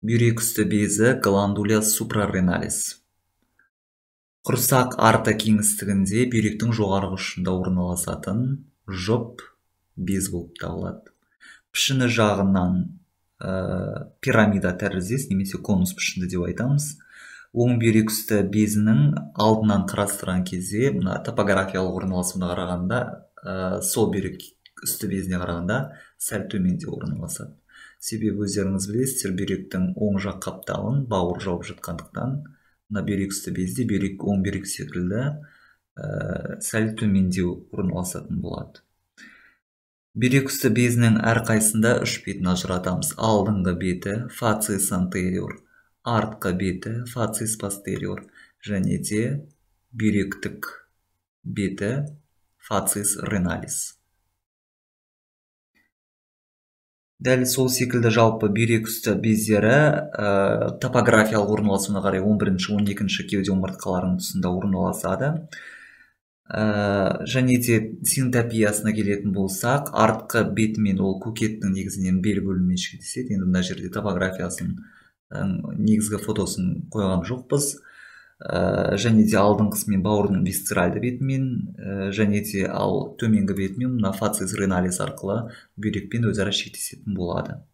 Бүйрек үсті безі гландуля супрареналис. Құрсақ арты кеңістігінде бүйректің жоғарғы ұшында орналасатын жұп без болып табылады. Пішіні жағынан пирамида тәріздес немесе конус пішінді деп айтамыз. Оң бүйрек үсті безінің алдынан қарастырған кезде, мына топографиялық орналасуына қарағанда, сол бүйрек үсті безіне қарағанда сәл төменде орналасады. Себебі өздеріңіз білесіздер, бүйректің оң жақ қапталын бауыр жауып жатқандықтан, мына бүйрек үсті безде бүйрек оң бүйрек секілді сәл төмендеу орналасатын болады. Бүйрек үсті безінің әрқайсысында үш бетін ажыратамыз. Алдыңғы беті facies anterior, артқы беті facies posterior және де бүйректік беті facies renalis. Дәл сол секілді жалпы бүйрек үсті бездері топографиялық орналасуына қарай 11-ші, 12-ші кеуде омыртқаларының тұсында орналасады. Және де синтопиясына келетін болсақ, артқы бетімен ол көкеттің негізінен бел бөлімімен шектеседі. Енді мына жерде топографиясын, негізгі фотосын қойған жоқпыз. Және де алдыңғысымен бауырдың висцеральды бетімен, және де ал төменгі бетімен мына facies renalis арқылы бүйрекпен өзара шектесетін болады.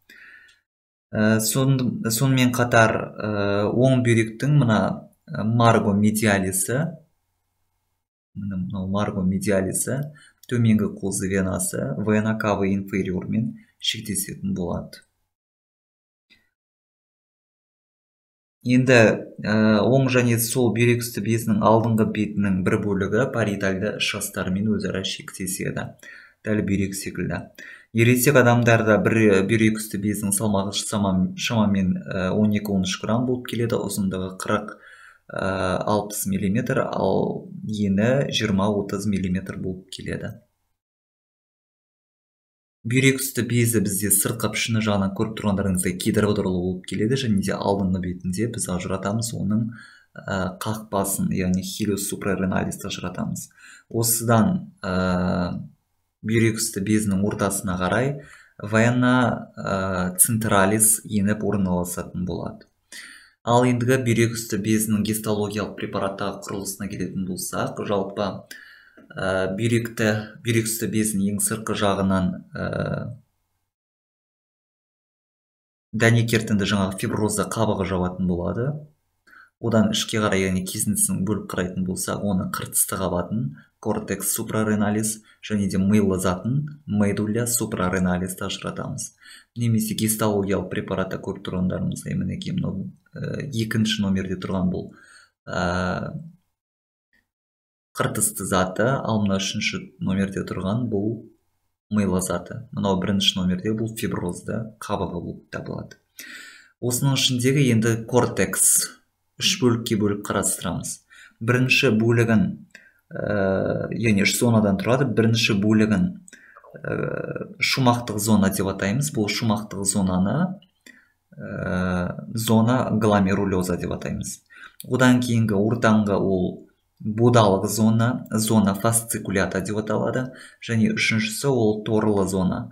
Сонымен қатар оң бүйректің мына марго медиалисі, мынау марго медиалисі төменгі қозы венасы vena cava inferiorмен шектесетін болады. Енді оң және сол бүйрек үсті безінің алдыңғы бетінің бір бөлігі париетальды іш өзара шектеседі. Дәл бүйрек секілді. Ересек адамдарда бір бүйрек үсті безінің салмағы шамамен 12-13 грамм болып келеді, ұзындығы 40-60 мм, ал ені 20-30 мм болып келеді. Бүйрек үсті безі бізде сыртқы пішіні жағынан көріп тұрғандарыңыздай кедір-бұдырлы болып келеді, және де алдыңғы бетінде біз ажыратамыз оның қақпасын, яғни hilus suprarenalis ажыратамыз. Осыдан бүйрек үсті безінің ортасына қарай vena centralis еніп орналасатын болады. Ал ендігі бүйрек үсті безінің гистологиялық препараттағы құрылысына келетін болсақ, жалпы бүйрек үсті безінің ең сыртқы жағынан дәнекертінді жаңағы фиброзды қабығы жабатын болады. Одан ішке қарай, яғни кесіндісін бөліп қарайтын болсақ, оны қыртысты қабатын кортекс супрареналис және де милы затын медулля супрареналисті ажыратамыз. Немесе гистологиялық препаратта көріп тұрғандарыңыздай, мінекей мынау екінші номерде тұрған бұл қыртысты заты, ал мына үшінші номерде тұрған бұл милы заты. Мынау бірінші номерде бұл фиброзды қабығы болып табылады. Осының ішіндегі енді кортекс үш бөлікке бөліп қарастырамыз. Бірінші бөлігін, яғни үш зонадан тұрады. Бірінші бөлігін шумақтық зона деп атаймыз. Бұл шумақтық зонаны зона гломерулеза деп атаймыз. Одан кейінгі ортаңғы ол будалық зона, зона фасцикулята деп аталады. Және үшіншісі ол торлы зона,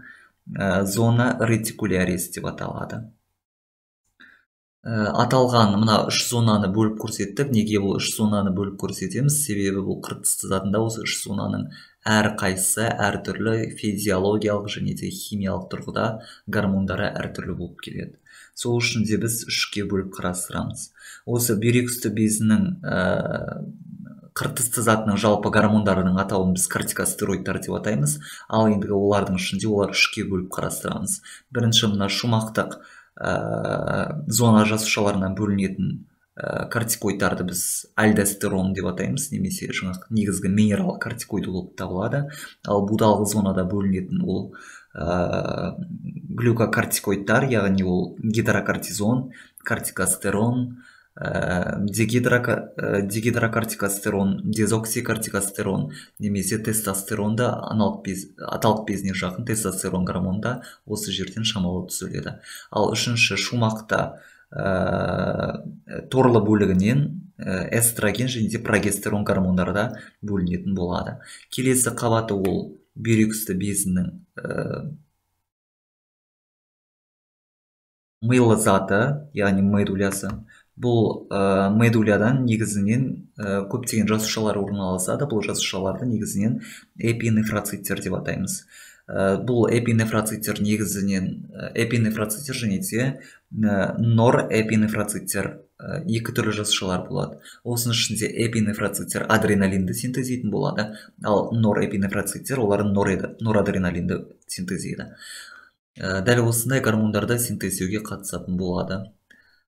зона ретикулярис деп аталады. Аталған мына үш зонаны бөліп көрсеттік. Неге бұл үш зонаны бөліп көрсетеміз? Себебі бұл қыртысты затында осы үш зонаның әрқайсысы әртүрлі физиологиялық және де химиялық тұрғыда гормондары әртүрлі болып келеді. Сол үшін де біз үшке бөліп қарастырамыз. Осы бүйрек үсті безінің қыртысты затының жалпы гормондарының атауын біз кортикостероидтар деп атаймыз. Ал ендігі олардың ішінде олар үшке бөліп қарастырамыз. Бірінші мына шумақтық зона жасушаларынан бөлінетін кортикоидтарды біз альдостерон деп атаймыз, немесе жаңағы негізгі минерал кортикоид болып табылады. Ал будалық зонада бөлінетін ол глюкокортикоидтар, яғни ол гидрокортизон, кортикостерон, дегидрокортикостерон, дезоксикортикостерон немесе тестостерон да аталық безіне жақын тестостерон гормоны да осы жерден шамалы түзіледі. Ал үшінші шумақта торлы бөлігінен эстроген және де прогестерон гормондары да бөлінетін болады. Келесі қабаты ол бүйрек үсті безінің Милы заты, яғни медулясы. Бұл медулядан негізінен көптеген жасушалар орналасады. Бұл жасушаларды негізінен эпинефроциттер деп атаймыз. Бұл эпинефроциттер негізінен эпинефроциттер және де норэпинефроциттер, екі түрлі жасушалар болады. Осының ішінде эпинефроциттер адреналинді синтездейтін болады, ал норэпинефроциттер олар норадреналинді синтездейді. Дәл осындай гормондарды синтездеуге қатысатын болады.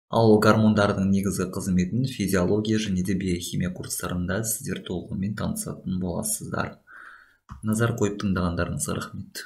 Ал гормондардың негізгі қызметін физиология және де биохимия курстарында сіздер толығымен танысатын боласыздар. Назар қойып тыңдағандарыңызға рахмет.